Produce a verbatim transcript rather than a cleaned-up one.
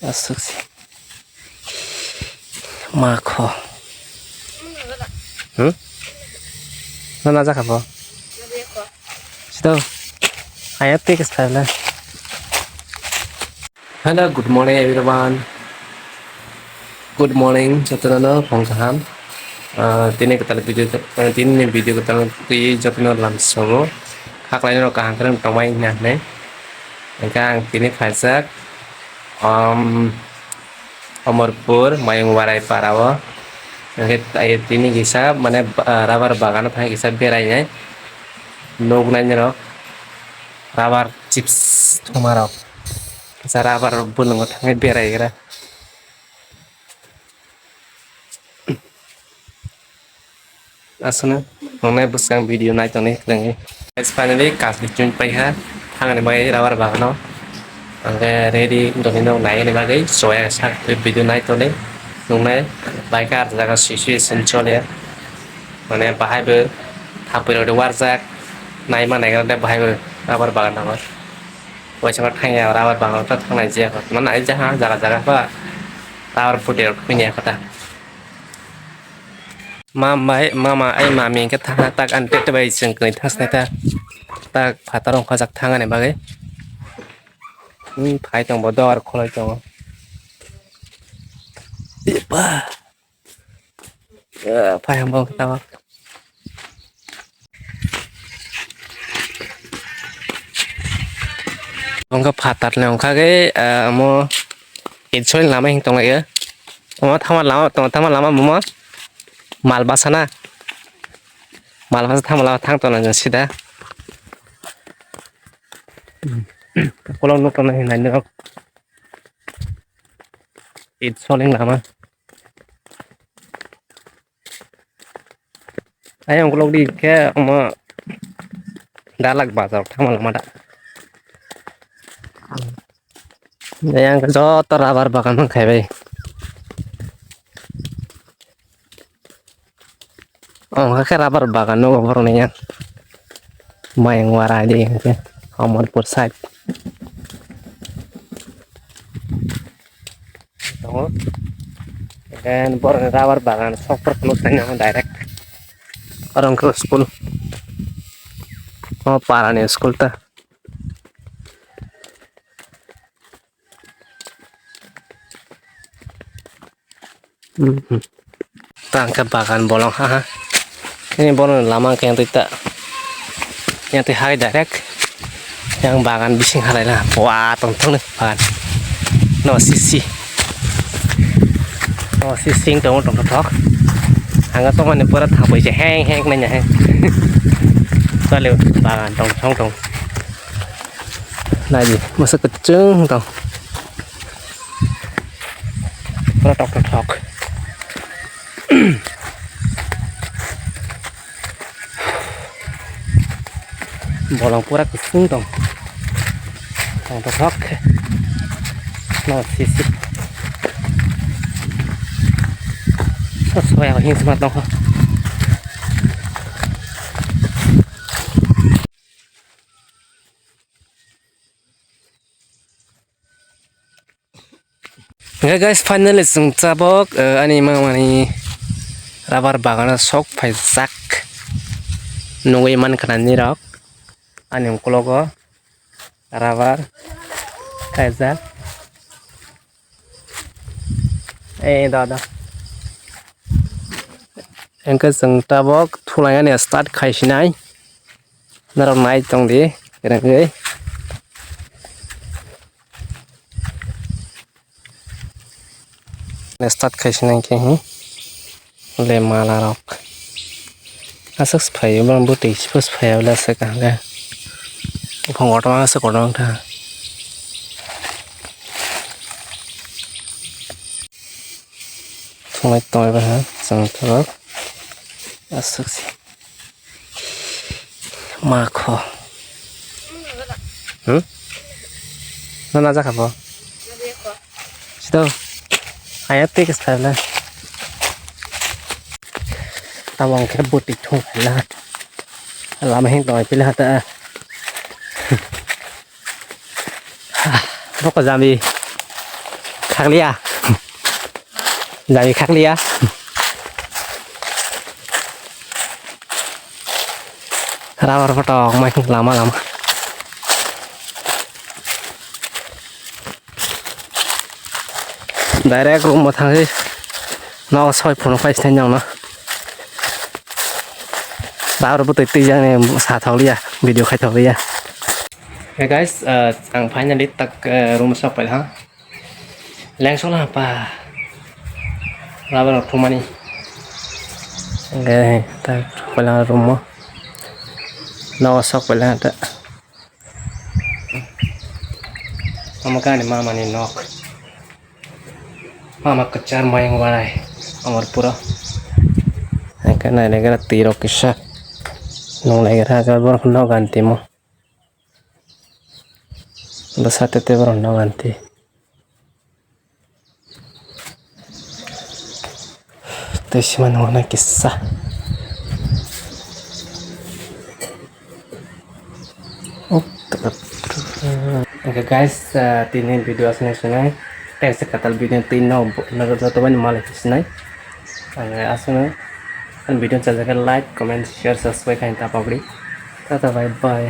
Aswk se. Ma kho. Hmm? No na jakha bo. Sito. Aya te ke style. Hello, good morning everyone. Good morning, jotono no phone kaham. Ah, tini kwtal video, ah, tini ni video kwtal twi jotono lam sobo. Khaklai no kaham khe tongmai hwnwi. Hingke ang tini phaijak, um, Omorpur, Mayung Warai para o. Hingke tai tini kisa, mane, ah, rubber bagano thang kisa berai nai. Nuk nai rok, rubber chips thuma rok. Kisa rubber rok bolongo thangwi berai gra. Aswkno nongnai bwskang video nai tonwi kwrwngwi. Guys, finally kasni chun paiha thangni bai rubber bagano. Angkhe ready wngtoni nog naini bagwi soya sak video nai tonwi nungnai bai kar jaga situation chole. Mane bahai bo thapwi rodi warjak naima naigra de bahai bo rubber bagan nago. Waisa thangya rubber bagan ta thangnai jia ko. Mane ai jaha jaga jaga ba rubber phuti rok phinya kota. Mama, mama, ai mami hingke tha, tak ani tete bai chwng kwnwi thang sinai ta. Tak phataro wngkha jak thang ani bagwi. Hmm, phai tong bo dor khwlai tongo. Epa. Eh, phai hamba wngkha tabok. Wngkha phatar ni wngkha khe, ah, omo Itsoil lama hing tonglaio. Omo thama lama, tong-, thama lama omo mal basa na. Mal basa thama lama thang tongna sida. Kolok nuk tongna hinai nok. Itsoling lama. Ayang ukulok di khe omo dalak bazar thangma lama da. Ayang joto rubber bagan khai bai. Omo khe rubber bagan nugo borokni yang. Mayung Warai di hingke Omorpur side. Tongo. Then borokni rubber bagan sokphor phunuk thangna direct. Oro wngkha school. O parani school ta. Mhm. Ta hingke bagan bolong ha ha. Ini bono lama hingke yang twi ta. Yang twi hai direct. Yang bagan bising halai na. Wah, tong tong ni bagan. No sisi. No sisi tong tong thok. Ang tong mani pura thapoi se heng heng nanya heng. Tale bagan tong tong tong. Naidi, masa keceng tong. Pura tok tok tok. Bolong pura kusung tong. Tong tok tok. No sisi. So soya hing semat tong. Hingke guys, finally chwng tabok, eh, ani mamani rubber bagano sok phaijak nugui mankha nini rok ani ukologo rubber kaijak. Eh, da, da. Hingke chwng tabok thulainani start khaisinai. Norok nai tongdi, kwrwngwi. Start khaisinai khe, hmm. Le mala rok. Aswk se phaio, bw-, bwtwi se phai ya, le aswk kaham khe. Buphang kotorma aswk kotorma wngkha. Thunglai tongwi baha, chwng thorok. Aswk se. Ma kho. Hmm? No na jakha bo. Sito. Aya te ke style. Tabang khe bwtwi thung la. Lama hin tong pila ta. Boko jami. Khakliya. Jabi khakliya. Rubber photo mai lama lama. Direct room o thangwi nogo soi phunuk phai sinai nangno. Rubber bwtwi twijak ni sa thokliya, video khai thokliya. Hey guys, uh, ang finally tak, uh, room o sok paikha. Lengsol ha pa. Rubber rok thumani. Hingke tak paila room o. Nogo sok paila ta. Omo kani mama ni nok. Mama kwchar mayung warai. Amar pura. Hingke nai nai gara twi rok kisa. Nung lai gara aga borok no ganti mo. Bwsa tete borok no ganti. Tei sima nungna kisa. Okay guys, uh, tini video aswk nai sinai. Tei se katal video twi no joto bai no malai sinai. Ang aswk no video chajak like, comment, share, subscribe khai ta pabri. Tata bye bye.